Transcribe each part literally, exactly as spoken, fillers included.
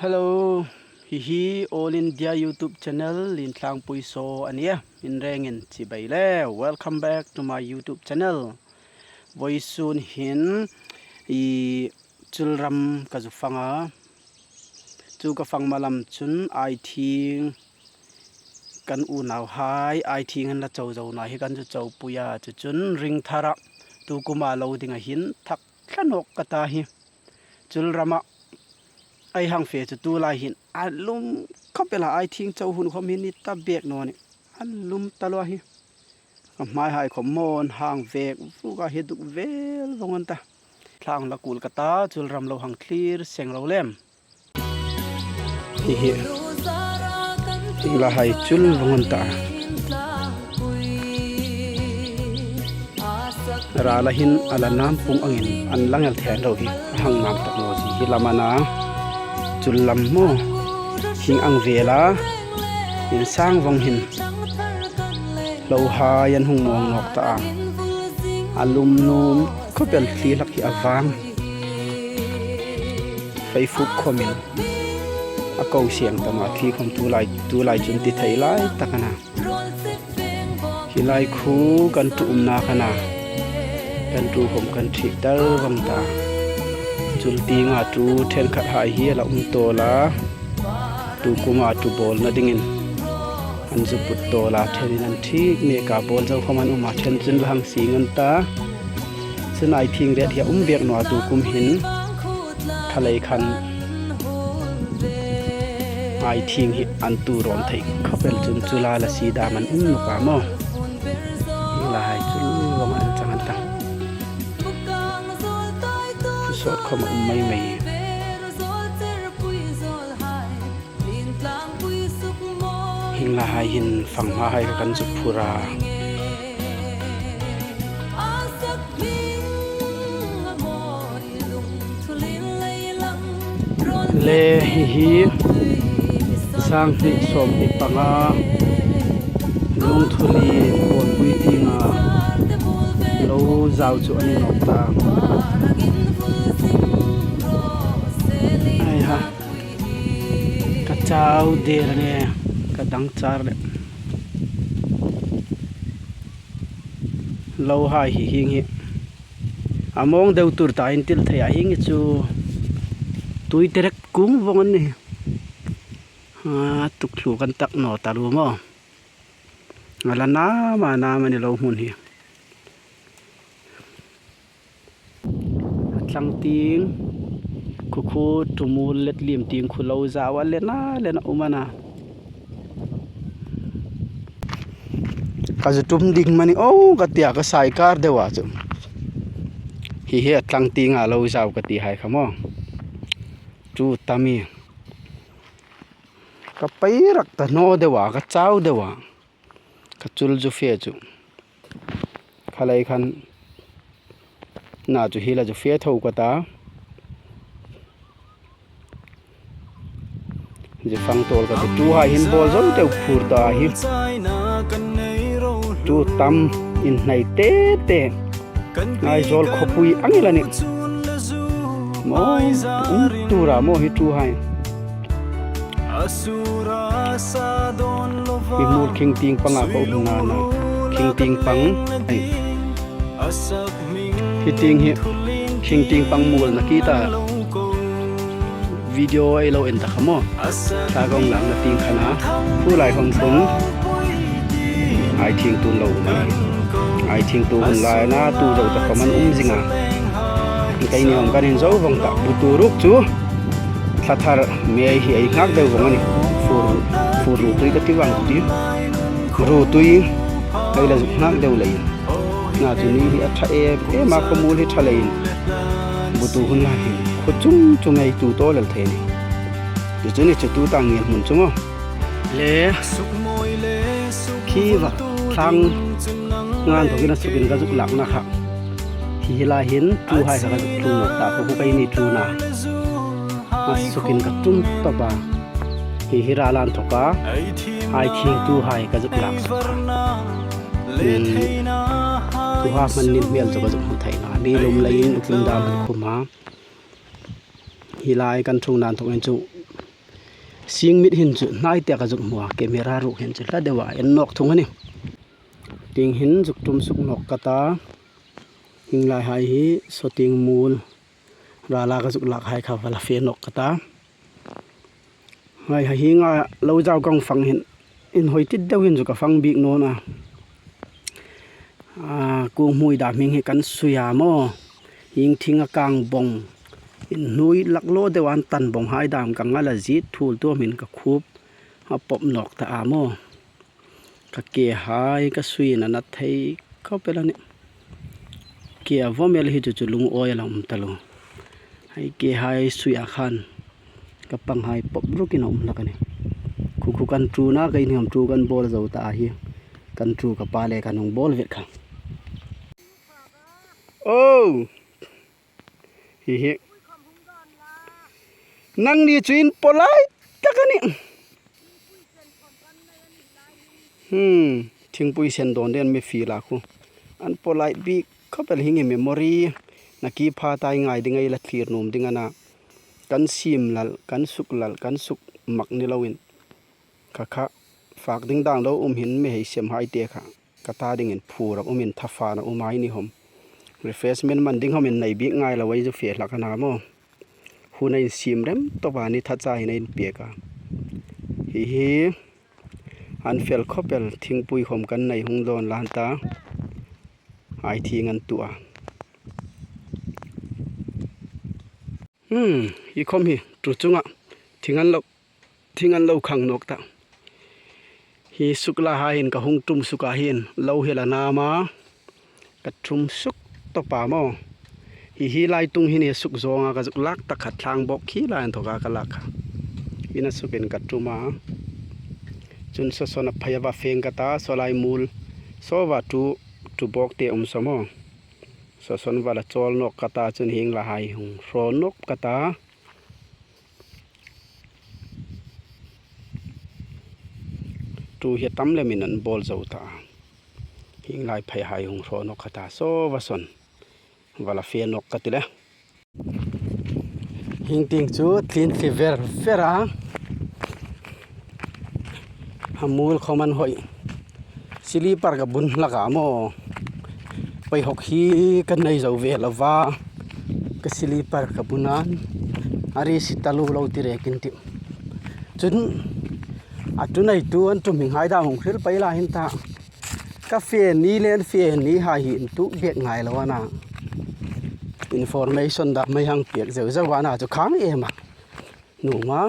Hello, hi hi All India YouTube channel Lien Tlangpui Show a nih. Inrengin chibai le. Welcome back to my YouTube channel. Voisun hin i Chulram ka zu fang a. Chu ka fang malam chun Aithieng kan unauhai Aithieng an la cho zo naw hi kan zu chopui a, chu chun ring thara tu kuma lo ding a hin thak thla nawk ka ta hi. Chulrama ei hang fe chu tulai hin a lum khawp el a, Aithieng cho hun khawm hin ni ta bek naw ni. A lum ta lo hi. Ka hmaihai khawm mawn hang vek vuk a hi duk vel vong an ta. Thlang la kul ka ta, Chulram lo hang thlir seng ro lem. Hi hi. Hi la hai chul vong an ta. Rala hin a la nam pung angin an lang el thei naw hi. A hang nam tak naw si hi lam a na. Chullam maw. Hing ang vela. Insang vong hin. Lohai an hung mawng nawk ta a. A lum nuom khawp el thli hlak hi a vang. Fei fuk khawmin a ko siang ta naw thli khawm tulai, tulai chun ti thei lai tak a na. Hi lai khu kan tu umna kha na. Kan tu khawm kan thik dar vong ta. Chul tienga tu thenkhathai hi a la um tawl a. Tu kuma tu bawlna dingin an zu put tawl a, thenin an thik mek a, bawl zo khawm an um a, then chun la hang sing an ta. Chun Aithieng riet hi a um bek naw a tu kum hin. Kha lei khan Aithieng hi an tu rawn thei khawp el chun chula la si dam an um nawk a maw. Hi la hai chul vong an chang an ta. Sawt khawm a um mai mai. Hi la hai hin fang hma hai kan zuk phur a. Le hi hi sang hni sawm hni panga Lungthuli Pawnpui tienga lo zau chu a ni nawk ta. Ai ha. Ka chau der a nih, ka dang char le. Lohai hi hieng hi. A mawng deu tur ta intil thei a hieng hi chu. Tui terek kung vong an nih. A, tuk thlu kan tak naw ta lu maw. A la nam a nam a ni lo hmun hi. A tlang tieng, khu khu Tumul Letliem tieng khu lo zau a lena lena um a na. Ka zu tum ding mani o ka tia ka sai kar deu a chu. Hi hi a tlang tienga lo zau ka ti hai kha maw. Tu tami. Ka pei rak ta naw deu a, ka chau deu a. Ka chul zu fe chu. Kha lei khan na chu hi la zu fe tho ka ta. Zu fang tawl ka ti. Tu hai hin bawl zon teu phur ta hi. Tu tam in hnai te te. Aizawl khawpui ang ila ni. Maw, um tura maw hi tu hai. Hi mur khing tieng panga ka um na na. Khing tieng pang. Ai. Hi tieng hi. Khing tieng pang mul na ki ta. Video ei lo en ta kha maw. Thla kong lang na tieng kha na. Pu lai khom tung. Aithieng tun lo um a. Aithieng tu hun lai na tu zo ta khom an um zing a. Kei ni hom kan in zo vong ta. Bu tu ruk chu. Thla thar mei hi ei ngak deu vong a ni. Fur, fur ru tui ka ti vang ti. Ru tui. Ei la zuk ngak deu lei. Na chu ni hi a ṭha em em a, khawmul hi ṭha leiin. Bu tu hun lai hi. Khaw chung chung ei tu tawl el thei ni. Chu chu ni chu tu tang ngil hmun chu maw. Le. Khi va thlang ngan thawkin a sukin ka zuk lakna kha. Hi hi lai hin tu hai kha ka zuk tlung nawk ta, khaw khu ka ni tlung a. A sukin ka tum tawp a. Hi hi ra lan thawk a. Aithieng tu hai ka zuk lak sak a. Hmm. Tu ha hman nin hmel chu ka zuk hmu thei na. Mi lum leiin ukin dam khum a. Hi lai kan thung dan thawkin chu Sing mit hin chu hnai tek a zuk hmu a, camera ruok hin chu hla deu a en nawk thung a nih. Tieng hin zuk tum suk nawk ka ta. Hieng lai hai hi sawtieng muol rala ka zuk lak hai kha va la fe nawk ka ta. Hai, hai hieng a lo zau ka hung fang hin, inhawi tit deu hin chu ka fang bik naw a. A, kung hmui dam hieng hi kan sui a maw. Hieng thing a kang bawng, inhnuoi lak law deu an tan bawng hai dam ka ngal a, zit thul tuam hin ka khup a pawp nawk ta a maw. Ka ke hai ka sui in a na thei khawp el a nih. Ke a vawm el hi chu chu lungawi a la um ta lo. Hai ke hai sui a khan ka pang hai pawp rukin a um hlak a nih. Khu khu kan ṭu na ka inham ṭu kan bawl zo ta a hi. Kan ṭu ka pa le kan hung bawl vet kha. Oh! Hi hi. Nangni chu inpawlai tak a nih. Hmm, thingpui sen dawn den mi fiel a khu. An pawlai bik khawp el, hieng hi memory. Nakie pha ta ei ngai ding, ei la thlir nuom ding a na. Kan siem lal, kan suk lal, kan suk mak ni loin. Kha kha, fak ding dang lo um hin mi hei sem hai te kha. Ka ta dingin phur a um in, thafa na um a, ei ni hawm. Refreshment man ding hawm in nei bik ngai lo ei zu fe hlak a na maw. Hun a insiem rem tawp a, ni tha cha hin a inpek a. Hi hi, an fel khawp el, thingpui khawm kan nei hung dawn lan ta. Ai thing an tu a. Hmm, hi khawm hi, ṭu chunga thing an lo, thing an lo khang nawk ta. Hi suk la hai hin ka hung tum suk a hin, lo hi la nam a, ka tum suk tawp a maw. Hi hi lai tung hin hi suk zawnga ka zuk lak tak kha, thlang bawk khi lai an thawka ka lak kha. Ina sukin ka tum a. Chun saw sawn a phei a va feng ka ta, saw lai muol, saw va ṭu, ṭu bawk te um saw maw. Saw sawn va la chawl nawk ka ta, chun hieng la hai hung hraw nawk ka ta. Ṭu hi tam lemin an bawl zo ta. Hieng lai phei hai hung hraw nawk ka ta, saw va sawn. Va la fe nawk ka ti le. Hieng tieng chu tlin fe ver ver a. A muol khawm an hawi. Slipper ka bun hlak a maw. Paihawk hi ka nei zo ve lo va. Ka slipper ka bun a. A ri si ta lo lo ti rekin ti. Chun a ṭu neitu an ṭum hminghai dam hung hril pei la hin ta. Ka fe ni le an fe ni hai hi intuok bek ngai lo a na. Information dam mai hang pek zeu zeu a na chu khang em a. Nuom a.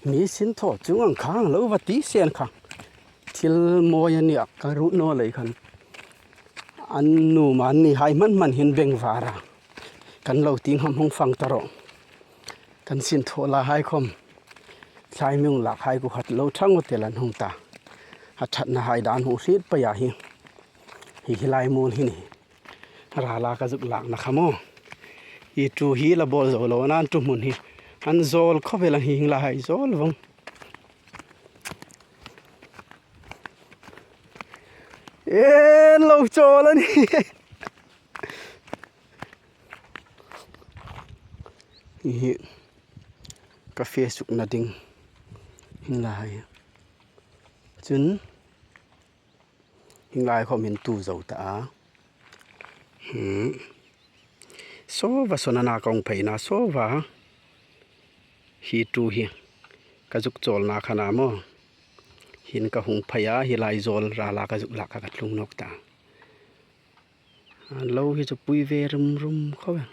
Mi sin thaw chung ang khang lo va ti sen kha. Thil mawi a nih a ka ruot naw lei khan. An nuom a ni hai hman hman hin bengvar a. Kan lo tieng ham hung fang ta rawh. Kan sin thaw la hai khawm. Thlai mi hung lak hai khu hat lo thang u tel an hung ta. A ṭhatna hai dan hung hriet pei a hi. Hi hi lai muol hi ni. Rala ka zuk lakna kha maw. Hi ṭu hi la bawl zo lo, an ṭu hmun hi. An zawl khawp el a, hieng la hai zawl vawng. En lo chawl a nih. Hi hi. Ka fe sukna ding. Hieng la hai. Chun. Hieng lai khawm hin tu zo ta a. Hmm. Saw va sawn a na ka hung pheina, saw va. Hi ṭu hi. Ka zuk chawlna kha na maw. Hin ka hung phei a, hi lai zawl rala ka zuk lak kha ka tlung nawk ta. An lo hi chu pui ve rum rum khawp el.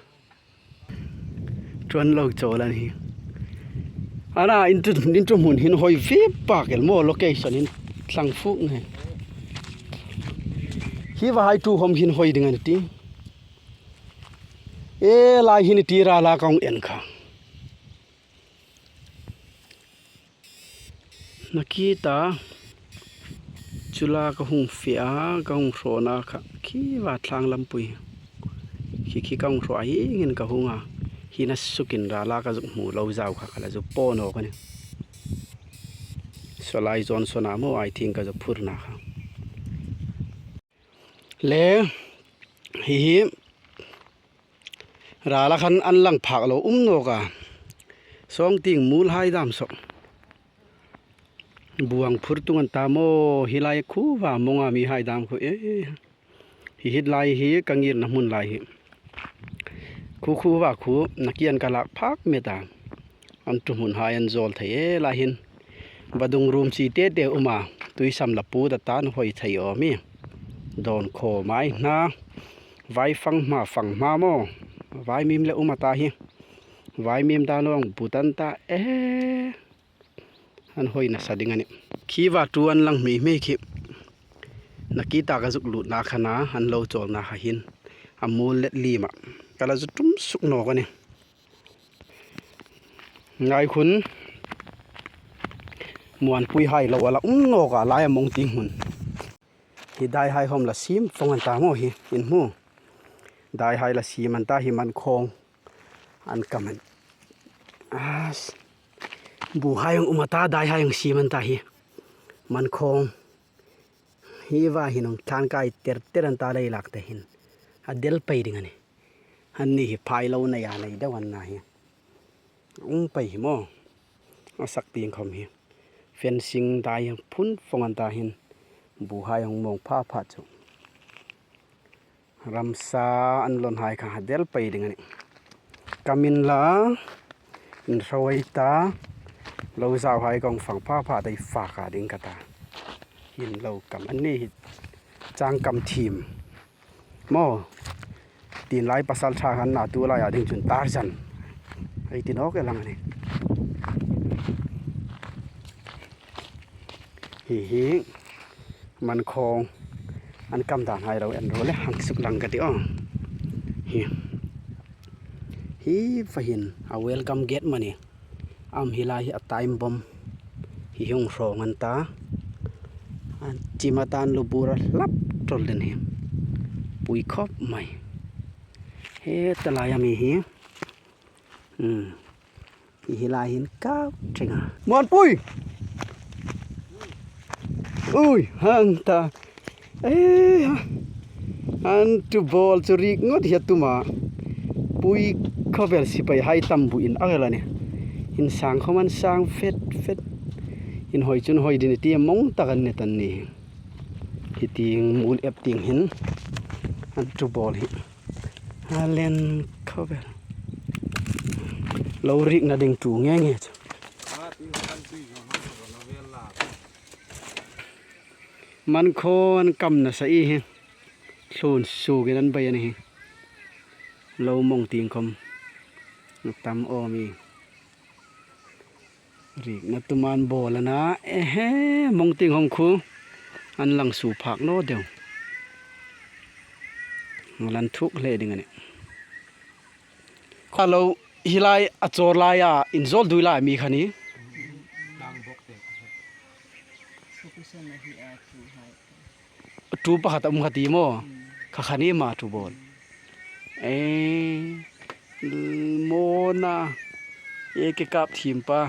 Ṭuan lo chawl a ni. A na, in ṭu, in ṭu hmun hin hawi ve pak el maw, location hin thlang fuk nge. Hi va hai ṭu hawm hin hawi ding a ni ti. E lai hin ti rala ka hung en kha. Nakie ta, chu la ka hung fe a, ka hung hrawna kha, khi va thlang lampui. Khi khi ka hung hraw a, hieng hin ka hung a. Hi na sukin rala ka zuk hmu lo zau kha, ka la zu paw nawk a nih. Saw lai zawn saw na maw, ai thing ka zu phurna kha. Le, hi hi, rala khan an lang phak lo um nawk a. Sawng tieng muol hai dam saw. Buang phur tung an ta maw, hi lai khu va mawng a mi hai dam khu e. Hi hi lai hi ka ngirna hmun lai hi. Khu khu va khu na kian ka lak phak met a. An tu hmun hai an zawl thei e lai hin. Vadung rum chi te te um a. Tui sam la pu ta tan hoi thei aw mi. Dawn khaw mai hna. Vai fang hma fang hma maw. Vai mim le um a ta hi. Vai mim ta nawng bu tan ta e. An hoi nasa ding a nih. Khi va tu an lang hmei hmei khi. Na ki ta ka zuk lut na kha na, an lo chawl na kha hin. A mul let li ma. Ka la zu tum suk nawk a nih. Ngai khun. Muanpui hai lo a la um nawk a lai a mawng ting hmun. Hi dai hai hom la sim fawng an ta maw hi, in hmu. Dai hai la sim an ta hi man khawng. An kam an. As. Bu hai ang um a ta, dai hai ang sim an ta hi. Man khawng. Hi va hin ang tlan kai ter ter an ta lei lak te hin. A del pei ding a nih. An ni hi phai lo nei a nei deuh an na hi. Um pei hi maw. A sak ting khom hi. Fencing dai ang phun fawng an ta hin. Bu hai ang mawng pha pha chu. Ramsa an lawn hai kha a del pei ding a nih. Kam in la, in hrawai ta, lo zau hai kong fang pha pha dei fa ka ding ka ta. Hin lo kam an ni hi chang kam thim. Maw, tin lai pasal tha khan na tu lai a ding chun Tarzan. Ei ti nawk e lang a nih. Hi hi, man khawng, an kam dan hai lo en ro le hang suk lang ka ti aw. Hi. Hi va hin, a welcome gate mani. Am hi lai hi a time bomb. Hi hung hrawng an ta. An chim a tan lu bur a hlap tol den hi. Pui khop mai. He ta lai a mi hi. Hmm. Hi hi lai hin kau theng a. Muanpui! Ui, hang ta. Eh, ha. An tu bawl chu rik ngot hi a tum a. Pui khawvel sipai hai tam bu in a ngel a nih. In sang khom an sang fet fet. In hoi chun hoi ding ti mawng tak an ni tan ni. Hi ting mul ep ting hin. An tu bawl hi. A len khawvel. Lo rik na ding tu nge nge chu. Man khawng an kam nasa i hi. Thlun suk in an bei a ni hi. Lo mawng ting khom. Tam aw mi. Rik na tum an bawl a na. Ehe, mawng ting hong khu. An lang su phak naw deu. Lan thuk hle ding a nih. Kha lo, hi lai a chawr lai a, in zawl dui lai mi kha ni. Tu pakhat a um kha ti maw? Kha kha ni ma tu bawl. Eh, mawna. E ke kap thim pa.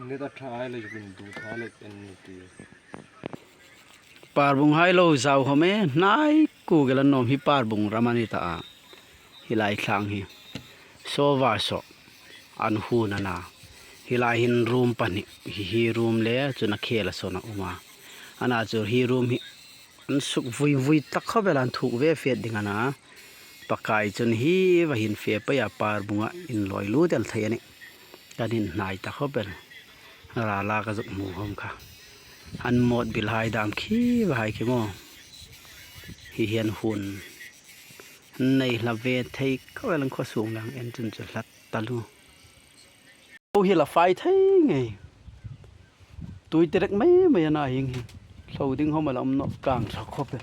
Ni ta tha ai le jun du tha le en ni ti. Parbung hai lo zau home, hnai ku gel an nawm hi Parbung ram a ni ta a. Hi lai thlang hi. Saw var saw. An hun a na. Hi lai hin room pahni. Hi hi room le, chun a khel a sawn a um a. A na chu hi room hi. An suk vui vui tak khawp el an thuk ve fet ding a na. Pakai chun hi va hin fe pei a Parbunga in lawi lut el thei a nih. Kan inhnai ta khawp el. Ra la ka zuk hmu hawm kha. An mawt bil hai dam khi va hai khi maw. Hi hian hun. Nei hla ve thei khawp el an khaw sung lang en chun chu hlat ta lu. Aw hi la fai thei ngei. Tui tirek mai mai a na hieng hi. Hlo ding hawm a la um nawh kang tha khawp e.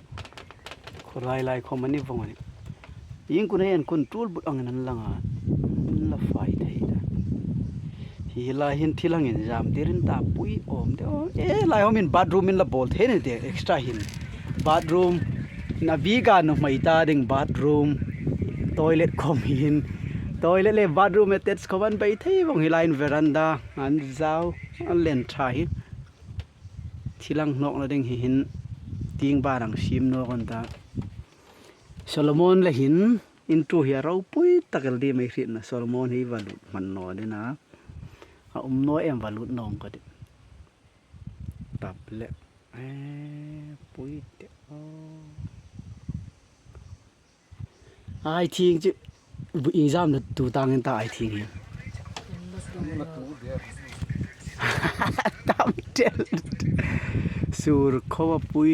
Khaw lai lai khawm a ni vawng a nih. Ieng kun hei an kun tul but angin an lang a. An la fai thei ta. Hi lai hin thil hang inzam tirin ta pui awm deu. E lai hawm in bathroom in la bawl thei ni te extra hin. Bathroom na bik a nuhmei ta ding bathroom. Toilet khawm hi hin. Toilet le bathroom attached khawm an bei thei vawng hi lai in veranda. An zau. An len tha hi. Thil hang hnawkna ding hi hin ting bar ang sim nawk an ta. Solomon le hin in tu hi a ropui tak el di mai hrietna Solomon hi va lut hman naw ding a. A um naw em, va lut naw ka ti. Tablet. Eh, pui te. Oh. Ai thieng chu. Exam na tu tangin ta ai thieng hi. Tam tel. Sur khoma pui.